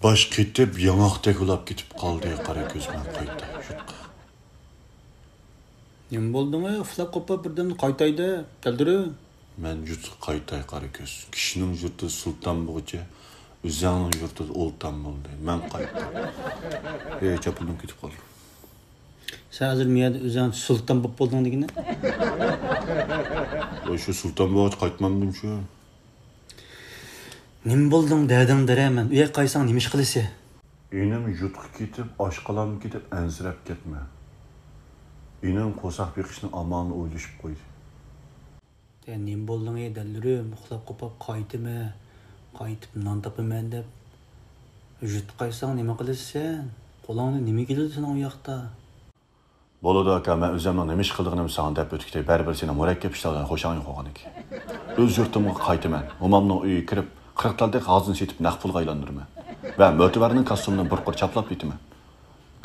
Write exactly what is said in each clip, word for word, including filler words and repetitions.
باش قېتىپ ياڭاقتەك ئۇلاپ كېتىپ قالدى قارا كۆز. مەن قايتاي يۇرتقا. نېمە بولدۇڭ ئۇخلاپ قوپۇپ بىردەم قايتاي دەپ دەلدۈرۈم؟ مەن يۇرتقا قايتاي قارا كۆز. كىشىنىڭ يۇرتى سۇلتان بوغىچە، ئۆزەڭنىڭ يۇرتى ئولتان بولدى. مەن قايتاي. ئەي، چاپلىنىپ كېتىپ قالدىم. سەن ھازىر مۇ يەردە ئۆزۈڭ سۇلتان بولۇپ بولدۇڭ دېگىنە؟ ۋاي، شۇ سۇلتان بوغاچ قايتمامدىم شۇ. نېمە بولدۇڭ دەدىڭ دەرەمەن، ئۇ يەرگە قايتساڭ نېمە ئىش قىلىسى؟ ئىنىم يۇرتقا كېتىپ، ئاچ قالامدىكىن دەپ ئەنسىرەپ كەتمە. ئىنىم قورساق بېقىشنىڭ ئامالىنى ئويلىشىپ قويدى. دە، نېمە بولدۇڭ ئەي دەلدۈرۈم؟ ئۇخلاپ قوپاپ قايتىمەن، قايتىپ نان تاپىمەن دەپ يۇرتقا قايتساڭ نېمە قىلىسەن؟ قولۇڭدىن نېمە كېلىدۇ سېنىڭ ئۇ ياقتا؟ بولىدۇ ئاكا، مەن ئۆزۈمنىڭ نېمە ئىش قىلىدىغىنىمنى ساڭا دەپ ئۆتۈكتەي، بەرىبىر سېنىڭ مۇرەككەپ ئىشلارغا خوشاڭ يوقىغانىكەن. ئۆز يۇرتۇمغا قايتىمەن، مومامنىڭ ئۆيىگە كىرىپ، قىرىق تالدەك غازنى سېتىپ نەق پۇلغا ئايلاندۇرىمەن. ۋە مۆتىۋەرنىڭ كاسسۇمىنى بىر قۇر چاپلاپ كېتىمەن.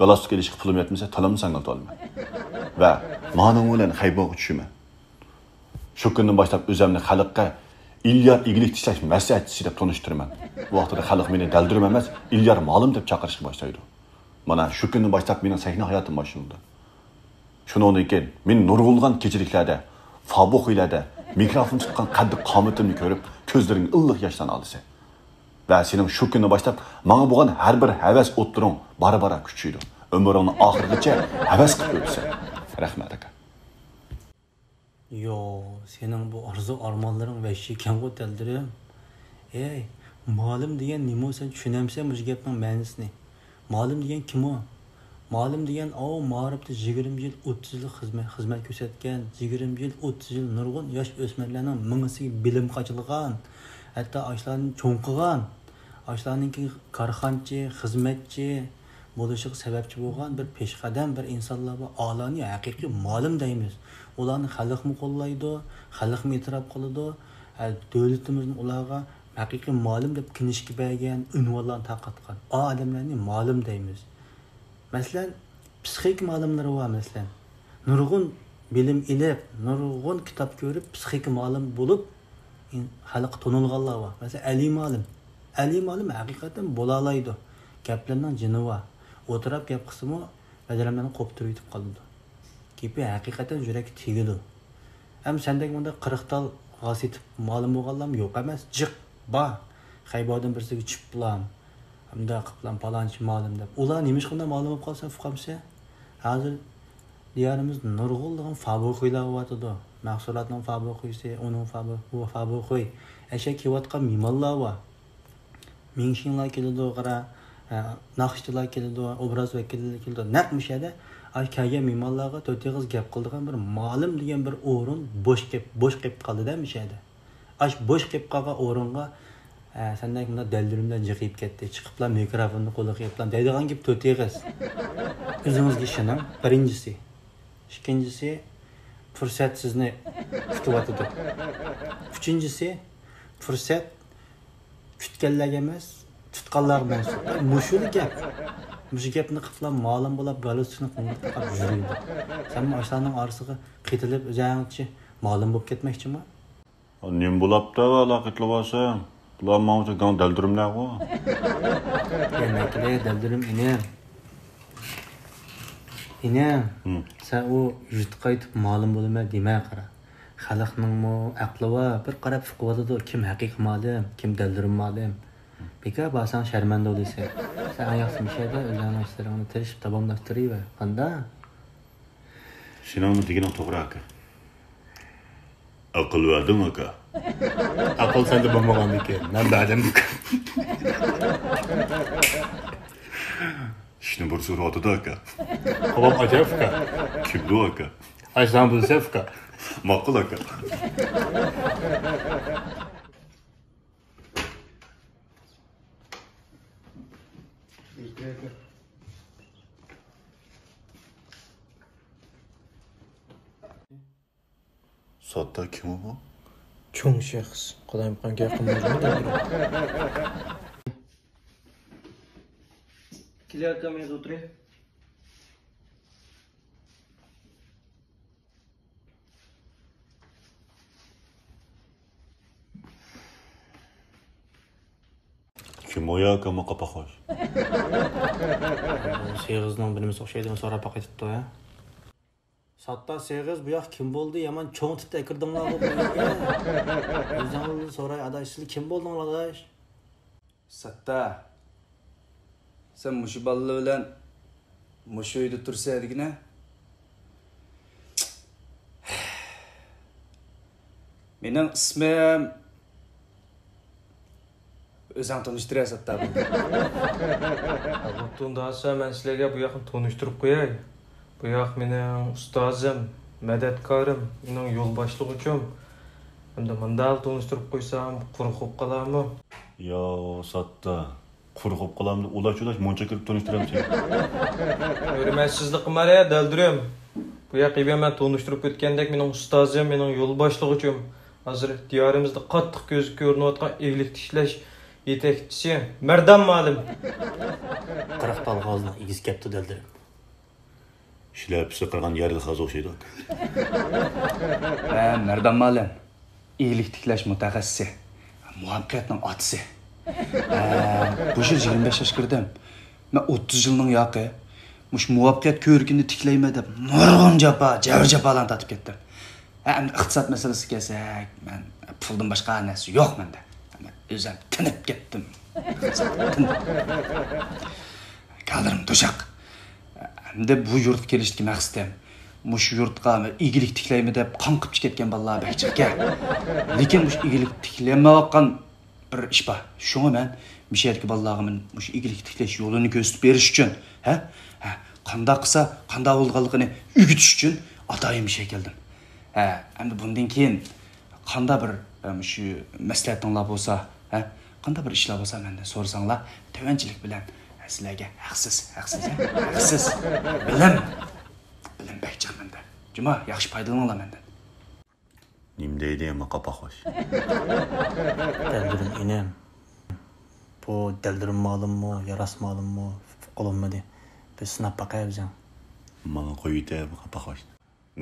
گالستۇك ئېلىشقا پۇلۇم يەتمىسە، تىلىمنى ساڭگىلىتىۋالىمەن. ۋە مانىڭ بىلەن خەيبوغا چۈشىمەن. شۇ كۈندىن باشلاپ ئۆزۈمنى خەلققە ئىليار ئىگىلىك تىكلەش مەسلىھەتچىسى دەپ تونۇشتۇرىمەن. بۇ ۋاقتىدا خەلق مېنى دەلدۈرۈم ئەمەس، ئىليار مالىم دەپ چاقىرىشقا باشلايدۇ. مانا شۇ كۈندىن باشلاپ مېنىڭ سەھنە ھاياتىم باشلىنىدۇ. شۇنىڭدىن كېيىن مېنى نۇرغۇنلىغان كېچىلىكلەردە، فابۇخۇيلەردە مىكروفون تۇتقان قەددى قامىتىمنى كۆرۈپ، كۆزلىرىڭگە ئىللىق ياشلارنى ئالىسەن. ۋە سېنىڭ شۇ كۈندىن باشلاپ ماڭا بولغان ھەر بىر ھەۋەس ئوتلىرىڭ بارا-بارا كۈچىيىدۇ. ئۆمرۈڭنىڭ ئاخىرىغىچە ھەۋەس قىلىپ ئۆتىسەن. رەھمەت، ئاكا. يو، سېنىڭ بۇ ئارزۇ-ئارمانلىرىڭ ۋەھشىيكەنغۇ، دەلدۈرۈم. ئەي، مالىم دېگەن نېمە، سەن چۈشىنەمسەن مۇشۇ گەپنىڭ مەنىسىنى؟ مالىم دېگەن كىم ئۇ؟ مالىم دېگەن، ئاۋۇ مائارىپتا يىگىرمە يىل، ئوتتۇز يىل خىزمەت، خىزمەت كۆرسەتكەن، يىگىرمە يىل، ئوتتۇز يىل نۇرغۇن ياش ئۆسمۈرلەرنىڭ مېڭىسىگە بىلىم قاچىلىغان، ھەتتا ئاشۇلارنى چوڭ قىلغان، ئاشۇلارنىڭكى كارخانىچى، خىزمەتچى، بولۇشىغا سەۋەبچى بولغان بىر پېشقەدەم، بىر ئىنسانلار بار. ئالانى ھەقىقىي مالىم دەيمىز. ئۇلارنى خەلقمۇ قوللايدۇ، خەلقمۇ ئېتىراپ قىلىدۇ. ھە، دۆلىتىمىزمۇ ئۇلارغا ھەقىقىي مالىم دەپ كىنىشكا بەرگەن، ئۇنۋانلارنى تارقاتقان. ئا ئادەملەرنى مالىم دەيمىز. مەسىلەن، پسىخىك مالىملىرى بار، مەسىلەن. نۇرغۇن بىلىم ئېلىپ، نۇرغۇن كىتاب كۆرۈپ، پسىخىك مالىم بولۇپ، ئىن-، خەلققە تونۇلغانلار بار. مەسىلەن، ئەلى مالىم. ئەلى مالىم ھەقىقەتەن بولالايدۇ. گەپلىرىنىڭ جېنى بار. ئولتۇراپ گەپ قىلسىمۇ، بەدەنلەرنى قوپتۇرۇۋېتىپ قالىدۇ. گېپى ھەقىقەتەن يۈرەككە تېگىدۇ. ھەم سەندەك مۇنداق قىرىق تال غاز سېتىپ مالىم بولغانلارمۇ يوق ئەمەس، جىق بار. خەيبەردىن بىرسىگە چىپلام، مۇنداق قىپلام، پالانچى مالىم دەپ. ئۇلار نېمىشقا مۇنداق مالىم بولۇپ قالسا، ئۇقامسەن؟ ھازىر دىيارىمىزدا نۇرغۇنلىغان فابۇخۇيلار بولۇۋاتىدۇ. مەھسۇلاتنىڭ فابۇخۇيسى، ئۇنىڭ فابۇ-، بۇ فابۇخۇي. ئەشە كېلىۋاتقان مېھمانلار بار. مىڭشىڭلار كېلىدۇ، قارا، ئە، ناخشىچىلار كېلىدۇ، ئوبراز ۋەكىللىرى كېلىدۇ. نەق مۇشۇ يەردە ئاشۇ كەلگەن مېھمانلارغا تۆت ئېغىز گەپ قىلىدىغان بىر مالىم دېگەن بىر ئورۇن بوش گەپ، بوش قېلىپ قالدى-دە مۇشۇ يەردە. ئاشۇ بوش قېلىپ قالغان ئورۇنغا، ئە، سەندەك مۇنداق دەلدۈرۈملەر جىقىيىپ كەتتى. چىقىپلا مىكروفوننى قولىغا ئېلىپلا دەيدىغان گېپى تۆت ئېغىز. ئۆزىڭىزگە ئىشىنىڭ، بىرىنچىسى. ئىككىنچىسى، پۇرسەت سىزنى كۈتۈۋاتىدۇ. ئۈچىنچىسى، پۇرسەت كۈتكەنلەرگە ئەمەس، تۇتقانلارغا مەنسۇپ. مۇشۇلا گەپ. مۇشۇ گەپنى قىلىپلا مالىم بولاپ، گالستۇكنى قوڭغۇرتقاپ يۈرىدۇ. سەنمۇ ئاشۇلارنىڭ ئارىسىغا قېتىلىپ، ئۆزۈڭچە مالىم بولۇپ كەتمەكچىمۇ؟ نېمە بولاپتۇ، ئالاقىتلىۋالسام؟ بۇلار ماڭا گاڭ دەلدۈرۈملەرغۇ. يا مەكلى دەلدۈرۈم ئىنىم. ئىنىم، ھىم. سەن ئۇ يۇرتقا قايتىپ مالىم بولىمەن دېمە قارا. خەلقنىڭمۇ ئەقلى بار، بىر قاراپ ئۇقۇۋالىدۇ، كىم ھەقىقىي مالىم، كىم دەلدۈرۈم مالىم. بىكار بارساڭ شەرمەندە بولىسەن. سەن ئەڭ ياخشى مۇشۇ يەردە ئۆزۈڭنىڭ ئىشلىرىڭنى تىرىشىپ داۋاملاشتۇرۇۋەر. قانداق؟ سېنىڭمۇ دېگىنىڭ توغرا، ئاكا. ئەقىل بەردىڭ، ئاكا. ئەقىل سەندە بولمىغاندىكىن، مەن بەردىم، ئاكا. ئىشنى بىر سورىۋاتىدۇ، ئاكا. ئاۋام ئاجايىپ، ئاكا. كىمدۇ، ئاكا؟ ئاشۇ ساڭا بىلسە، ئاكا. ماقۇل، ئاكا. سوتتا كىم ئۇ؟ چوڭ شەخس. قالايمىقان گەپ قىلمايدۇ. كېلە ئاكام، ياز ئولتۇرە. كىم ئۇ ياكى قاپاقباش؟ سېغىزنىڭ بىر نېمىسى ئوخشايدۇ، سوراپ باقايتىپتۇ ھە. ساتتا سېغىز، بۇ ياق كىم بولدى؟ يامان چوڭ تىتە ئەكىردىڭلارغۇ بۇ يەرگە. ئۆزۈڭدىن سوراي ئاداش، سىلەر كىم بولدۇڭلار ئاداش؟ ساتتا، سەن مۇشۇ بالىلار بىلەن مۇشۇ ئۆيدە تۇرسا دېگىنە. مېنىڭ ئىسمىم، ئۆزۈڭ تونۇشتۇرە ساتتا. بولدى. بولۇپتۇ، ئۇنداق بولسا مەن سىلەرگە بۇ ياقنى تونۇشتۇرۇپ قوياي. بۇ ياق مېنىڭ ئۇستازىم، مەدەتكارىم، مېنىڭ يول باشلىغۇچىم. ئەمدى مۇنداق تونۇشتۇرۇپ قويسام قۇرۇق بولۇپ قالارمۇ؟ ياۋ ساتتا، قۇرۇق بولۇپ قالارمۇ؟ ئۇلاش-چۇلاش مۇنچە كىرىپ تونۇشتۇرامسەن؟ ھۆرمەتسىزلىك قىلماڭ ھە دەلدۈرۈم. بۇ ياق ئىبە مەن تونۇشتۇرۇپ ئۆتكەندەك مېنىڭ ئۇستازىم، مېنىڭ يول باشلىغۇچىم. ھازىر دىيارىمىزدا قاتتىق كۆزگە كۆرۈنۈۋاتقان ئىگىلىك تىكلەش يېتەكچىسى مەردان مۇئەللىم. قىرىق تال غازنىڭ ئىگىسى كەپتۇ دەلدۈرۈم. شىلەپىسى قىرغان يەرلىك غاز ئوخشايدۇ. ھە، مەردان مۇئەللىم. ئىگىلىك تىكلەش مۇتەخەسسىسى. مۇۋەپپەقىيەتنىڭ ئاتىسى. ھە، بۇ يىل يىگىرمە بەش ياشقا كىردىم. مەن ئوتتۇز يىلنىڭ ياقى مۇشۇ مۇۋەپپەقىيەت كۆۋرۈكىنى تىكلەيمەن دەپ نۇرغۇن جاپا، جەبىر-جاپالارنى تارتىپ كەتتىم. ھە، ئەمدى ئىقتىساد مەسىلىسىگە كەلسەك، مەن پۇلدىن باشقا نەرسە يوق مەندە. مەن ئۆزۈم تىنىپ كەتتىم. تىنىپ. كاللىرىم توشاق. ئەمدى بۇ يۇرتقا كېلىشتىكى مەقسىتىم، مۇشۇ يۇرتقا ئىگىلىك تىكلەيمەن دەپ قاڭقىپ كەتكەن بالىلار بەك جىقكەن. لېكىن مۇشۇ ئىگىلىك تىكلەيمەيۋاتقان بىر ئىش بار. شۇڭا مەن مۇشۇ يەردىكى بالىلارغا مەن مۇشۇ ئىگىلىك تىكلەش يولىنى كۆرسىتىپ بېرىش ئۈچۈن، ھە؟ ھە، قانداق قىلسا، قانداق بولىدىغانلىقىنى ئۆگىتىش ئۈچۈن ئاتايىن مۇشۇ يەرگە كەلدىم. ھە، ئەمدى بۇندىن كېيىن قانداق بىر، ئە، مۇشۇ مەسلىھەتىڭلار بولسا، ھە؟ قانداق بىر ئىشلار بولسا مەندىن سورىساڭلار، تۆۋەنچىلىك بىلەن، ھە، سىلەرگە ھەقسىز، ھەقسىز، ھە؟ ھەقسىز. بىلىم، بىلىم بەك جىق مەندە. جۇما، ياخشى پايدىلىنىڭلار مەندىن. نېمە دەيدۇ ئەمما قاپاقباش؟ دەلدۈرۈم ئىنىم. بۇ دەلدۈرۈم مالىممۇ يا راست مالىممۇ ئۇقۇپ قالالمىدى. بىر سىناپ باقاي ئۆزۈڭ. ماڭا قويۇۋېتە بۇ قاپاقباشنى.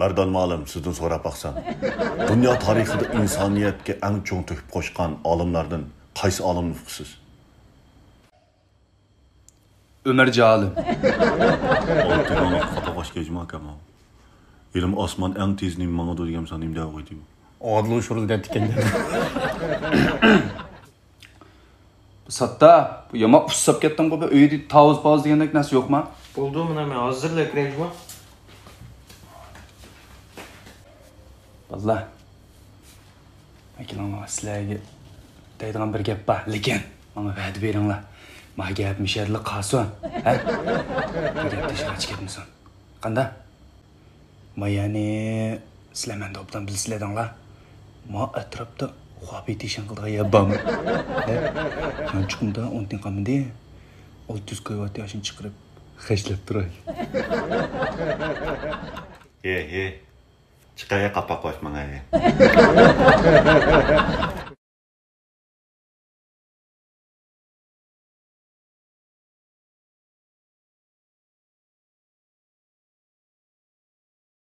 مەردان مالىم، سىزدىن سوراپ باقسام، دۇنيا تارىخىدا ئىنسانىيەتكە ئەڭ چوڭ تۆھپە قوشقان ئالىملاردىن قايسى ئالىمنى ئۇقىسىز؟ ئۆمەر جالىم. ئالتە دانە قاپاقباش كەجمە ئاكام. ئىلىم ئاسمان ئەڭ تېز نېمە ماڭىدۇ دېگەن سان نېمە دەپ قويدى؟ ئادىل ئۇچۇرۇلدى دەپتىكەن. ساتتا، بۇ يامان ئۇسساپ كەتتىڭغۇ، بۇ ئۆيدە تاۋۇز-پاۋۇز دېگەندەك نەرسە يوقما؟ بولدى، مانا مەن ھازىرلا كىرەي جۇما. بالىلار، كېلىڭلار، سىلەرگە دەيدىغان بىر گەپ بار، لېكىن ماڭا ۋەدە بېرىڭلار. ما گەپ مۇشۇ يەردىلا قالسۇن، ھە؟ بۇ گەپ تېشىغا چىقىپ كەتمىسۇن. قانداق؟ ما يەنى سىلەر مەندىن ئوبدان بىلىسىلەر دەڭلار. ما ئەتراپتا خۇاپى تىشەن قىلىدىغان يەر بارمۇ؟ ھە؟ يانچۇقۇمدا ئون تىيىن قالمىدى. ئالتە يۈز كىلوۋات ياشىنى چىقىرىپ خەجلەپ تۇراي. ھې، ھې. چىقاي قاپاقباش ماڭاي.